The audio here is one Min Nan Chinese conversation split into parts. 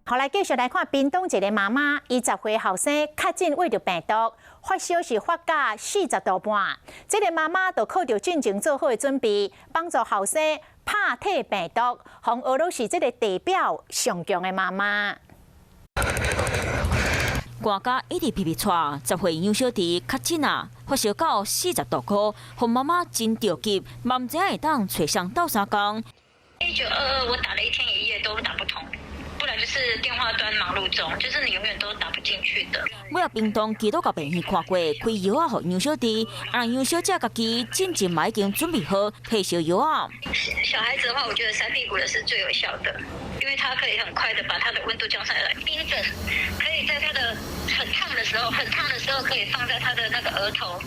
好，來繼續來看屏東一个媽媽，伊10歲後生確診秽著病毒，發燒是發到40度半。這个媽媽就靠著進前做好的準備，幫助後生拍退病毒，予人學囉是這个地表上強的媽媽。寒甲一直皮皮掣，10歲楊小弟確診啊，發燒到40度五，予媽媽真著急，嘛毋知影會當揣誰鬥相共。1922，我打了一天一夜都打不通。不然就是電話端忙碌中，就是你永遠都打不進去的。尾仔屏東基督教病院看過，開藥仔予楊小弟，啊楊小姐家己進前嘛已經準備好退燒藥仔。小孩子的話，我覺得扇屁股的是最有效的，因為他可以很快的把他的溫度降下來。冰枕可以在他的很燙的時候，很燙的時候可以放在他的那個額頭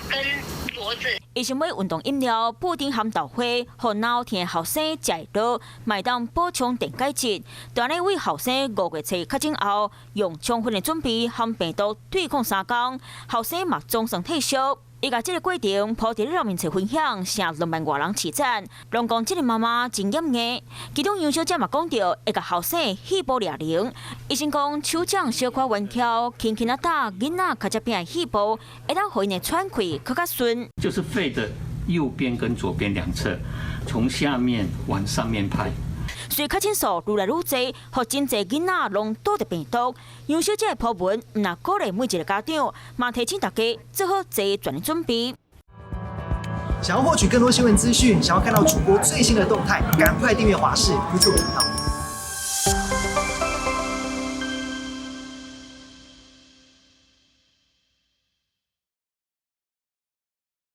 跟脖子。伊是買運動飲料，布丁含豆花，予腦疼後生食會落，嘛會當補充電解質。就按呢為後生5月初確診後，用充分的準備和病毒對抗3工，後生嘛總算退燒。伊共這个過程 po 佇咧面冊分享，成2萬外人揤讚，攏講這个媽媽真嚴硬。其中楊小姐嘛講著，會共後生肺部掠靈。醫生講手掌小可彎翹，輕輕仔打囡仔尻脊骿的肺部，會當予𪜶的喘氣閣較順。就是肺的右邊跟左邊兩側，從下面往上面拍。隨確診數愈來愈濟，予真濟囡仔攏著著病毒。楊小姐的 po 文，毋但鼓勵每一个家長，嘛提醒大家做好齊全的準備。想要獲取更多新聞資訊，想要看到主播最新的動態，趕快訂閱華視 YouTube 頻道。